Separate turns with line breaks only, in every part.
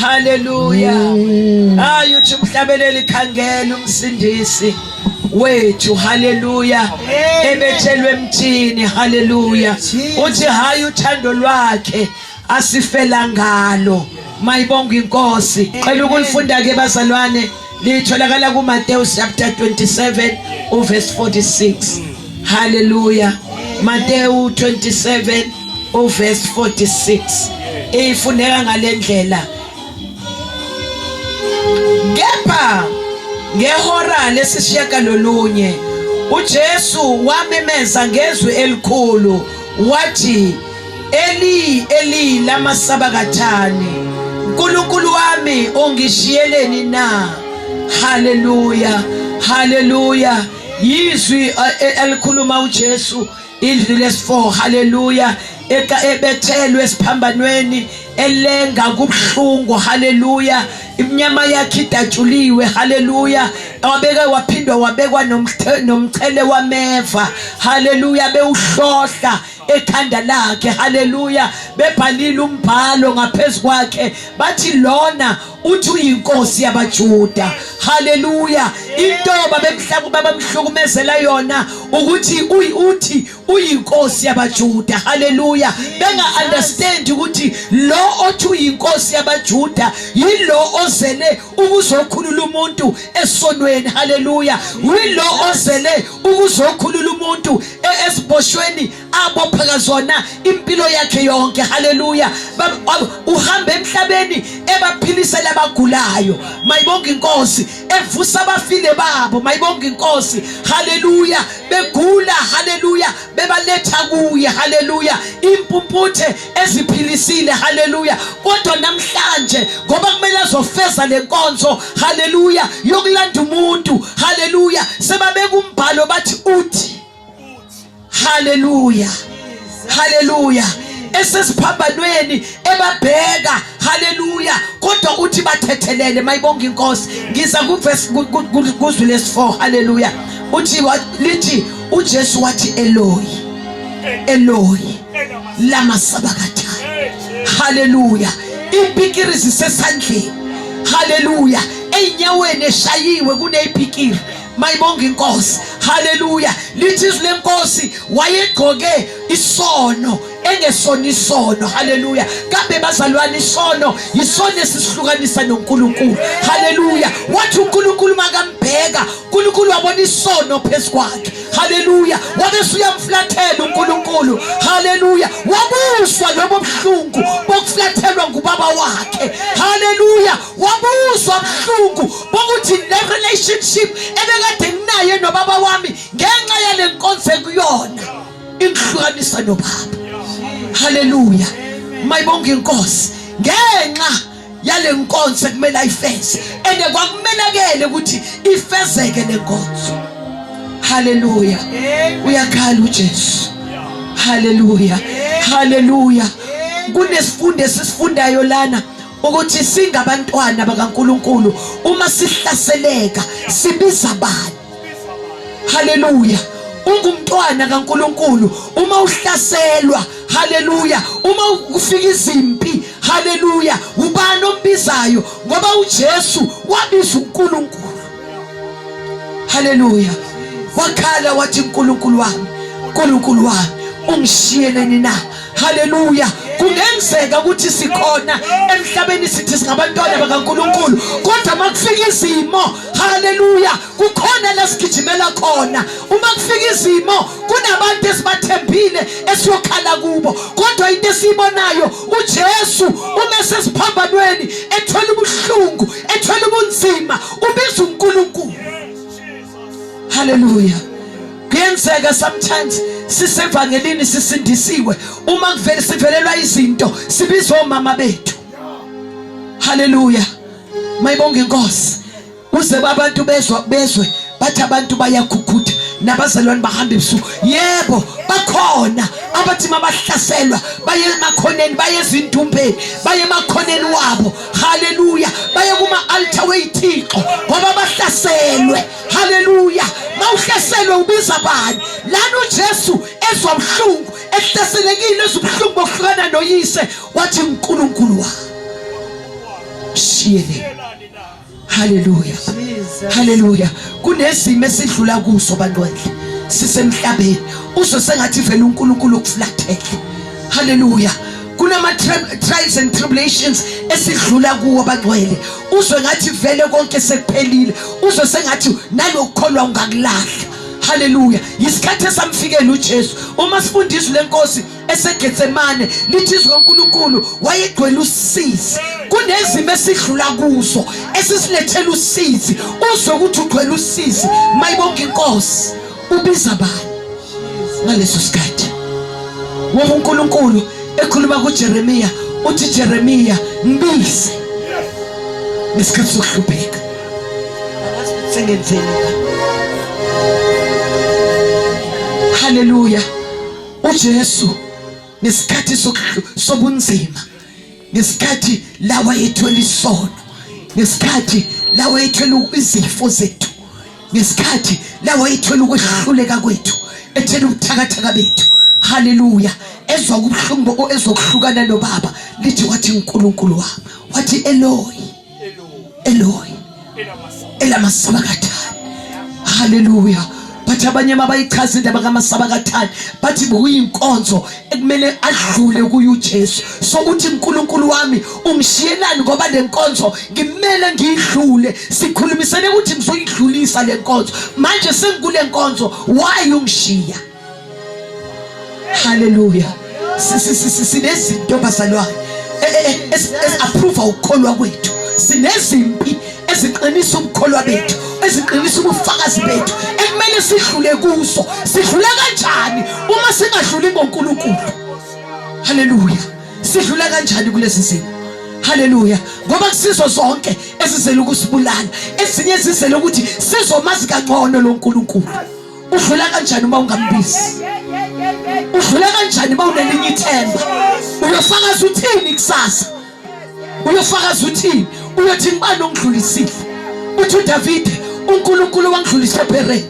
Haleluya. Hayi, uthi umhlabeleli, khangela umsindisi wethu, haleluya, ebethelwe emthini, haleluya. Uthi hayi, uthando lwakhe asifela ngalo. Mayibonga inkosi. Cela ukulifunda ke, bazalwane. Litholakala kuMateyu chapter 27 uverse 46. Haleluya. Mateyu 27 uverse 46 ifundeka ngalendlela: Kepha ngehora lesishiyagalolunye uJesu wamemeza ngezwi elikhulu wathi, "Eli, Eli, lama sabakathani? uNkulunkulu wami, ungishiyeleni na?" Haleluya, haleluya. Yizwi elikhuluma uJesu, izwi lesi4, haleluya, eka ebethelwe esiphambanweni, elenga kubhlungu, haleluya. Imnyama yakhe idatshuliwe, haleluya. Wabeke waphindwa wabekwa nomchele wameva, haleluya, bewuhlohla ekhanda lakhe, haleluya. Bebhalile umbhalo ngaphezulu kwakhe, bathi, "Lona uthi uyinkosi yabaJuda." Haleluya. Into babemhlaba babamhlukumezela yona ukuthi uthi uyinkosi yabaJuda, haleluya. Benga understand ukuthi lo othi uyinkosi yabaJuda yilo ozele ukuzokhulula umuntu esonweni, haleluya, yilo ozele ukuzokhulula umuntu esiboshweni abophaka zona impilo yakhe yonke, haleluya. Uhamba emhlabeni ebaphilisela abagulayo, mayibonga inkosi, evusa abafile babo, mayibonga inkosi, haleluya. Begula, haleluya, bebaletha kuye, haleluya. Impumputhe eziphilisile, haleluya. Kodwa namhlanje, ngoba kumele azofeza lenkonzo, haleluya, yokulanda umuntu, haleluya, sebabeka umbhalo, bathi uthi, haleluya, haleluya, esesiphambanweni ebabheka, haleluya, kodwa uthi bathethelele. Mayibonga inkosi. Ngiza kuverse, kuzwi lesi4, haleluya. Uthi lithi uJesu wathi, "Eloi, Eloi, lama sabakathani?" Haleluya. Impikiri zisesandleni, haleluya, eyinyaweni eshayiwe kuneyipikiri. Mayibonga inkosi, haleluya. Lithi izwi lenkosi wayegqoke isono engesona isono, haleluya. Kambe bazalwane, isono yisono esisihlukanisa noNkulunkulu, haleluya. Wathi uNkulunkulu makambheka, uNkulunkulu wabona isono phezukwakhe, haleluya, wabe usuyamflathela uNkulunkulu, haleluya. Wabuswa lobo buhlungu bokuflathelwa ngubaba wakhe, haleluya. Wabuzwa buhlungu bokuthi le relationship ebekade nginaye nobaba wami, ngenxa yale nkonzo ekuyona, ingihlukanisa nobaba, haleluya. Mayibonga inkosi. Ngenxa yale nkonzo ekumele ayifeze, ende kwakumelakele ukuthi ifezeke le nkonzo, haleluya, uyakhala uJesu, haleluya, haleluya. Kunesifundo esisifundayo lana ukuthi singabantwana bakaNkuluNkulu, uma sihlaseleka sibiza bani? Haleluya. Ungumntwana kaNkuluNkulu, uma uhlaselwa, haleluya, uma kufika izimpi, haleluya, ubani ombizayo? Ngoba uJesu wabiza uNkulunkulu, haleluya. Wakhala wathi, "uNkulunkulu wami, uNkulunkulu wami, ungishiyeleni na?" Haleluya. Kungenzeka ukuthi sikhona emhlabeni, sithi singabantwana bakaNkuluNkulu, kodwa makufika izimo, haleluya, kukhona la sigijimela khona. Uma kufika izimo, kunabantu esibathembile esiyokhala kubo. Kodwa into esiyibonayo, uJesu uma esesiphambanweni, ethwele ubuhlungu, ethwele ubunzima, ubiza uNkulunkulu, haleluya. Kuyenzeka sometimes sisevangelini, sisindisiwe, uma kuvele sivelelwa izinto, sibiza omama bethu, haleluya. Mayibonga inkosi. Kuze abantu bezwa, bezwe bathi abantu bayakhukhutha nabazalwane bahamba ebusuku. Yebo, bakhona abathi mabahlaselwa baye emakhoneni, baye ezindumbeni, baye emakhoneni wabo, haleluya, baye kuma altar weyithixo ngoba bahlaselwe, haleluya. Mawuhlaselwe ubiza bani? Lana uJesu ezwa buhlungu, ehlaselekile, ezubuhlungu bokuhlukana noyise, wathi, "uNkulunkulu wami." Shiyele. Haleluya. Haleluya. Kunezimo esidlula kuso bantwele. Sisemhlabeni. Uzwe sengathi vele uNkulunkulu ukuflathele. Haleluya. Kunama trials and tribulations esidlula kuwo bangcwele. Uzwe ngathi vele konke sekuphelile. Uzwe sengathi nalokukholwa ungakulahla. Haleluya. Isikhathi esamfikela uJesu. Uma sifunda izwi lenkosi eseGetsemane lithi izwi kaNkulunkulu wayegcwele usizi kunezimo esidlula kuzo esisilethela usizi uzwe ukuthi ugcwele usizi mayibonke inkosi ubiza bani ngaleso sikhathi ngoba uNkulunkulu ekhuluma kuJeremiya uthi Jeremiya ngibize ngesikhathi sokuhlupheka sengenzeni la haleluya uJesu ngesikhathi sobunzima ngesikhathi la wayethwele isono ngesikhathi la wayethwele izifo zethu ngesikhathi la wayethwele ukwehluleka kwethu ethele ubuthakathaka bethu haleluya ezwa ubuhlungu ezokuhlukana nobaba lithi wathi uNkulunkulu wami wathi Eloi Eloi elamasabakathani haleluya bathi abanye mabayichaza indaba kamasabakathani bathi bekuyinkonzo ekumele adlule kuyo uJesu so uthi uNkulunkulu wami ungishiyelani ngoba le nkonzo ngimele ngiyidlule sikhulumisene ukuthi ngizoyidlulisa le nkonzo manje sengikule nkonzo why ungishiya Haleluya. Sinezinto bazalwane esi-approve ukukholwa kwethu. Sinezimpi eziqinisa ubukholwa bethu, eziqinisa ubufakazi bethu ekumele sidlule kuzo. Sidlula kanjani uma singadluli ngoNkulunkulu? Haleluya. Sidlula kanjani kulezi zimo? Haleluya. Ngoba kusizo zonke ezizele ukusibulala, ezinye zizele ukuthi sizomazi kangcono lo Nkulunkulu. Udlula kanjani uma ungambizi? Udlula kanjani uma unelinye ithemba? Uyofakaza uthini kusasa? Uyofakaza uthini? Uyothi ngibani ongidlulisile? Uthi uDavide, uNkulunkulu wangidlulisa eBhereni.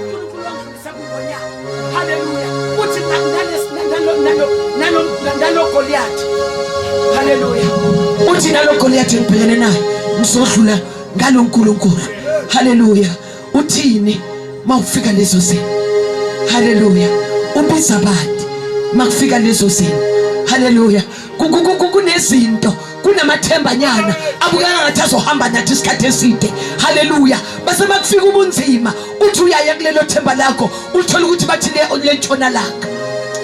uNkulunkulu wangidlulisa kungonyama. Haleluya. Uthi nalo Goliath.
Haleluya. Uthi nalo Goliath ngibhekene naye ngizodlula ngalo Nkulunkulu. Haleluya. Uthini mawufika lezo zimo? Haleluya. Ubiza bani makufika lezo zimo? Haleluya. Kunezinto kunamathemba nyana abukeka ngathi azohamba nathi isikhathi eside. Haleluya. Bese makufika ubunzima uthi uyaya kulelo themba lakho uthola ukuthi bathi le ntshonalanga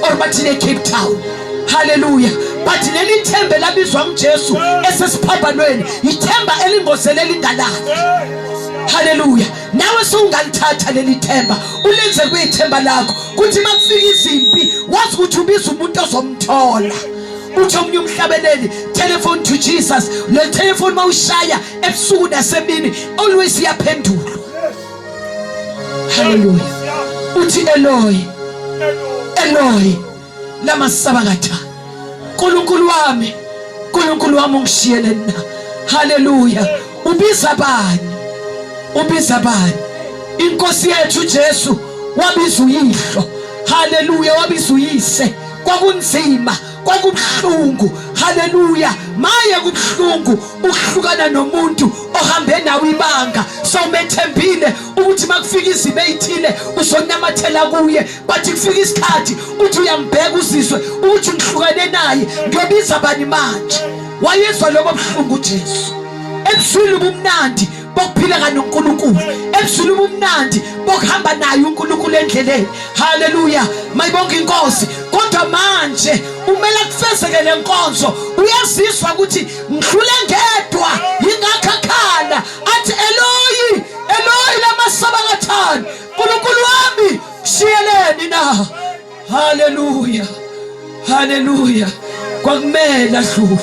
or bathi le Cape Town. Haleluya. But leli themba elabizwa nguJesu esesiphambanweni ithemba elingozele lingalali. Haleluya. Nawe sewungalithatha leli themba ulenze kuyithemba lakho kuthi makufika izimpi wazi ukuthi ubiza umuntu ozomthola. Uthi omunye umhlabeleli telephone to Jesus le telephone mawushaya ebusuku nasemini always iyaphendulwa. Haleluya. Uthi Eloi Eloi lama sabakatha Nkulunkulu wami Nkulunkulu wami ungishiyele na haleluya ubiza bani ubiza bani inkosi yethu Jesu wabiza uyihlo haleluya wabiza uyise kwakunzima kwakubuhlungu haleluya maye kubuhlungu ukuhlukana nomuntu ohambe nawe ibanga sowumethembile ukuthi makufika izimo ezithile uzonamathela kuye bathi kufika isikhathi uthi uyambheka uzizwe ukuthi ngihlukane naye ngiyobiza bani manje wayezwa lobo buhlungu uJesu ebuzwile ubumnandi bokuphila noNkulunkulu ebuzwile ubumnandi bokuhamba naye uNkulunkulu endleleni haleluya mayibonke inkosi kodwa manje umele kufezeke lenkonzo uyazizwa ukuthi ngidlule ngedwa yingakho akhala athi Eloyi Eloyi lamasabakathani Nkulunkulu wami shiyeleni na haleluya haleluya kwakumele adlule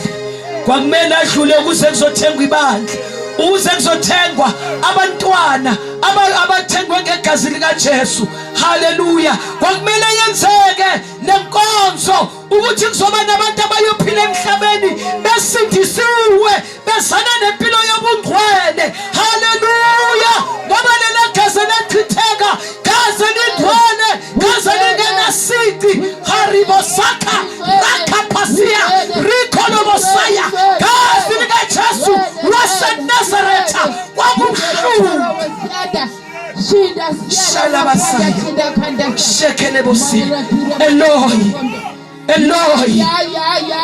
kwakumele adlule ukuze kuzothengwa ibandla ukuze kuzothengwa abantwana abathengwe ngegazi likaJesu haleluya kwakumele yenzeke lenkonzo ukuthi kuzoba nabantu abayophila emhlabeni besindisiwe bezana nempilo yobungcwele haleluya ngoba lela gazi lachitheka gazi lingcwele gazi lingenasici haribosaka rakapasiya rikholobosaya gazi likajesu eNazaretha kwakubuhlungu. Shalabasaya. Shekelebosi. Eloi. Eloi.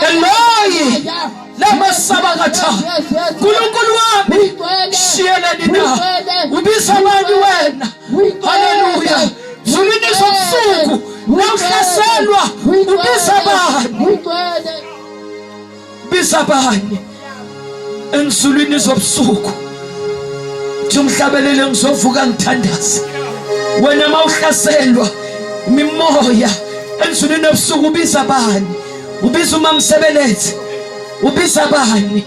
Eloi. Lamasabakatha. Nkulunkulu wami shiyeleni na. Ubiza bani wena? Haleluya. Zulwini zobusuku nawuhlaselwa ubiza bani? Biza bani enzulwini zobusuku? Thi umhlabelele ngizovuka ngithandaze. Wena mawuhlaselwa imimoya enzulwini yobusuku ubiza bani? Ubiza umamsebelethe. Ubiza bani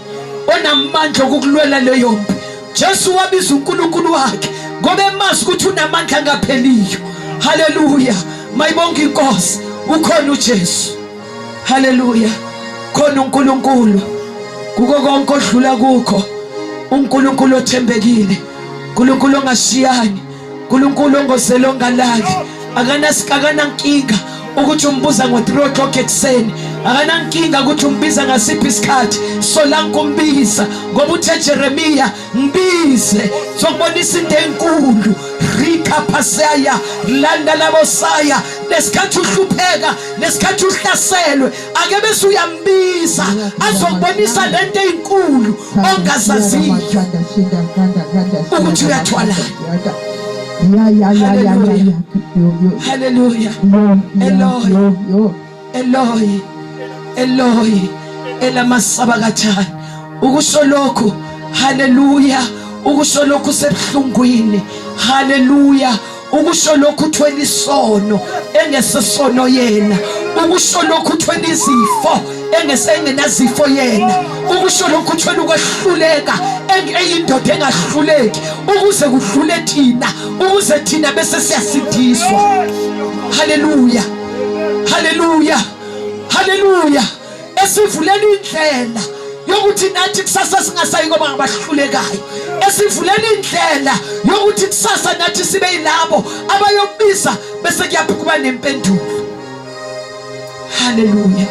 onamandla okukulwela leyo mpi? Jesu wabiza uNkulunkulu wakhe ngoba emazi ukuthi unamandla angapheliyo. Haleluya. Mayibonke inkosi. Ukhona uJesu. Haleluya. Khona uNkulunkulu kuko konke odlula kukho. uNkulunkulu othembekile. uNkulunkulu ongashiyani. uNkulunkulu ongozelo ongalali. Akanasikanankinga ukuthi umbuza ngo-3 o'clock ekuseni. Akanankinga ukuthi umbiza ngasiphi isikhathi. Solanke umbiza ngoba uthe Jeremiya ngibize sokubonisa into enkulu rika phasaya landa labosaya lesikhathi uhlupheka lesikhathi uhlaselwe ake bese uyambiza azokubonisa lento enkulu ongazaziyo ukuthi uyathwalana. Haleluya. Eloi. Eloi, Eloi, elamasabakathani. Ukusho lokhu, haleluya, ukusho lokhu sebuhlungwini. Haleluya, ukusho lokhu uthwele isono engesesono yena. Ukusho lokhu uthwele izifo engesengenazifo yena. Ukusho lokhu uthwele ukwehluleka eyindoda engahluleki ukuze kudlule thina, ukuze thina bese siyasindiswa. Haleluya. Haleluya, haleluya. Esivulela indlela yokuthi nathi kusasa singasayi ngoba ngabahlulekayo. Esivulela indlela yokuthi kusasa nathi sibe yilabo abayobiza bese kuyaphuma nempendulo. Haleluya.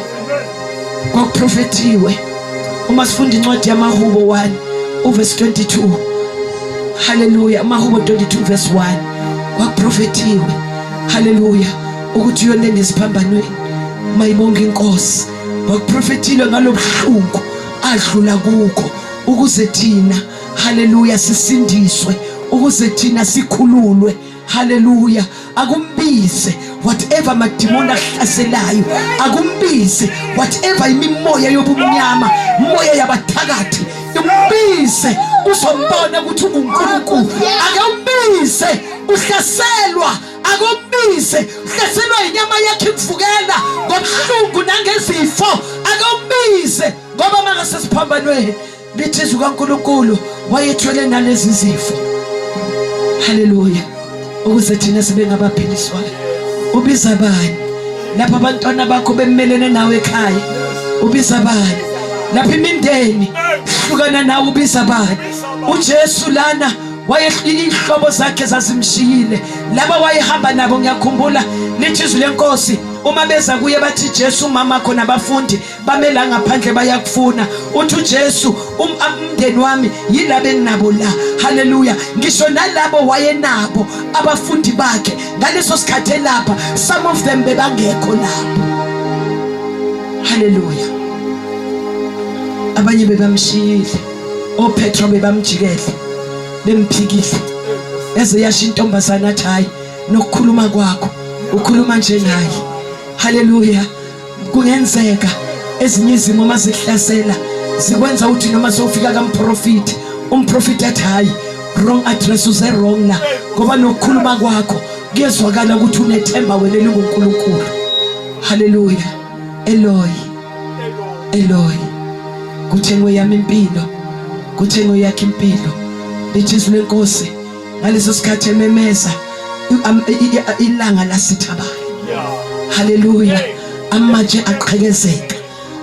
Kwakuprofethiwe uma sifunda incwadi yamaHubo 1 uverse 22. Haleluya, amaHubo 22 verse 1. Kwakuprofethiwe. Haleluya. Ukuthi uyonenga esiphambanweni. Mayibonge inkosi. Wakuprofethile ngalobuhlungu adlula kukho ukuze thina haleluya sisindiswe, ukuze thina sikhululwe. Haleluya. Akumbize whatever madimoni ahlaselayo, akumbize whatever imimoya yobumnyama, moya yabathakathi, umbize uzombona ukuthi unguNkulunkulu. Ake umbize uhlaselwa, akumbize uhlaselwa inyama yakhe imvukela ngobuhlungu nangezifo, ake umbize ngoba makasesiphambanweni lithi izwi kaNkulunkulu wayethwele nalezi zifo. Haleluya, ukuze thina sibe ngabaphiliswayo. Ubiza bani lapho abantwana bakho bemelene nawe ekhaya? Ubiza bani lapho imindeni hlukana nawe? Ubiza bani? uJesu lana wayehlobo zakhe zazimshiyile, laba wayehamba nabo. Ngiyakhumbula lithi izwi lenkosi uma beza kuye bathi Jesu umama khona abafundi bame la ngaphandle bayakufuna. Uthi uJesu umndeni wami yilabo enginabo la. Haleluya. Ngisho nalabo wayenabo abafundi bakhe ngaleso sikhathi elapha, some of them bebangekho lapho. Haleluya. Abanye bebamshiyile, oPetro bebamjikele, bemphikile. Eze yasho intombazana athi hayi nokukhuluma kwakho ukhuluma njengaye. Haleluya. Kungenzeka ezinye izimo uma zikuhlasela zikwenza uthi noma sowufika kamprofiti, umprofiti athi hayi wrong address, uze wrong la, ngoba nokukhuluma kwakho kuyezwakala ukuthi unethemba wena elinguNkulunkulu. Haleluya. Eloi, Eloi, kuthengwe yami impilo, kuthengwe yakhe impilo. Lithi izwi lenkosi ngaleso sikhathi ememeza ilanga lasithabayo. Haleluya. Amatshe aqhekezeka.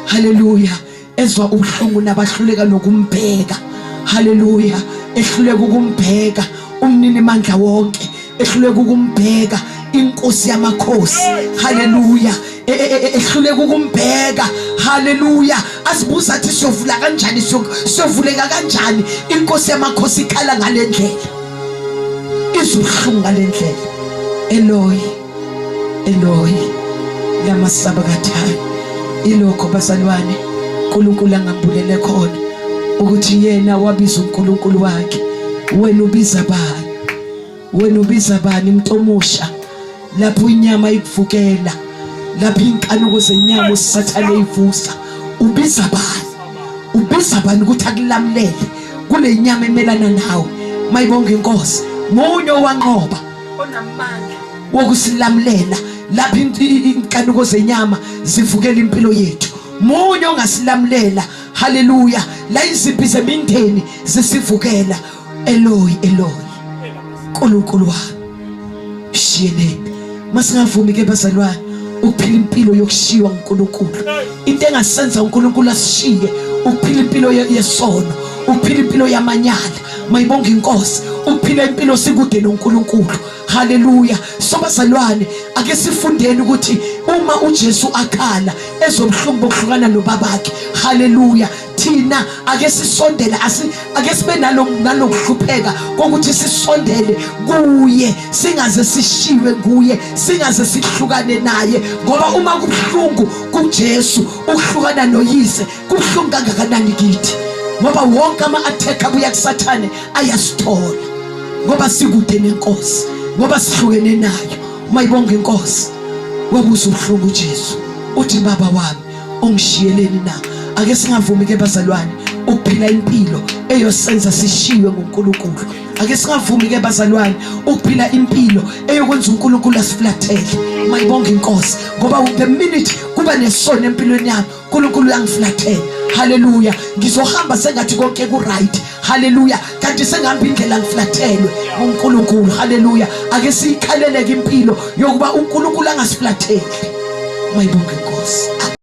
Haleluya. Ezwa ubuhlungu nabahluleka nokumbheka. Haleluya. Ehluleka ukumbheka umnini mandla wonke, ehluleka ukumbheka inkosi yamakhosi. Haleluya. e, e, e, ehluleka ukumbheka. Haleluya. Azibuza athi siyovula kanjani, siyovuleka kanjani inkosi yamakhosi ikhala ngalendlela, izubuhlungu ngalendlela. Eloi, Eloi, lama sabakathani. Ilokho bazalwane uNkulunkulu angambulele khona ukuthi yena wabiza uNkulunkulu wakhe, wena ubiza bani? Wena ubiza bani mntomusha lapho inyama ikuvukela, lapho inkanuko zenyama usathane ivusa? Ubiza bani? Ubiza bani ukuthi akulamulele kule nyama emelana nawe? Mayibonga inkosi. Munye owanqoba
onamandla
wokusilamulela lapho inkanuko zenyama zivukela impilo yethu. Munye ongasilamulela. Haleluya. La izimpi zemindeni zisivukela. Eloi, Eloi, Nkulunkulu wami shiyeleni. Masingavumi ke bazalwane ukuphila impilo yokushiywa uNkulunkulu. Into engasenza uNkulunkulu asishiye ukuphila impilo yesono, ukuphila impilo yamanyala. Mayibonga inkosi, ukuphila impilo sikude noNkulunkulu. Haleluya. So bazalwane, ake sifundeni ukuthi uma uJesu akhala ezobuhlungu bokuhlukana nobabakhe, haleluya, thina ake sisondele, ake sibe nalo nalokuhlupheka kokuthi sisondele kuye, singaze sishiwe nguye, singaze sihlukane naye, ngoba uma kubuhlungu kuJesu ukuhlukana noyise, kubuhlungu kangakanani kithi? Ngoba wonke ama-attack abuya kuSathane ayasithola, ngoba sikude nenkosi, ngoba sihlukene nayo. Mayibonga inkosi. Wabuza ubuhlungu uJesu, uthi baba wami ungishiyeleni na? Ake singavumi ke bazalwane ukuphila impilo eyosenza sishiywe nguNkulunkulu. Ake singavumi ke bazalwane ukuphila impilo eyokwenza uNkulunkulu asiflathele. Mayibonga inkosi, ngoba the minute kuba nesono empilweni yami, uNkulunkulu uyangiflathela. Haleluya. Ngizohamba sengathi konke ku right. Haleluya. Kanti sengihamba indlela ngiflathelwe uNkulunkulu. Haleluya. Ake siyikhaleleke impilo yokuba uNkulunkulu angasiflatheli. Mayibonga inkosi. Amen.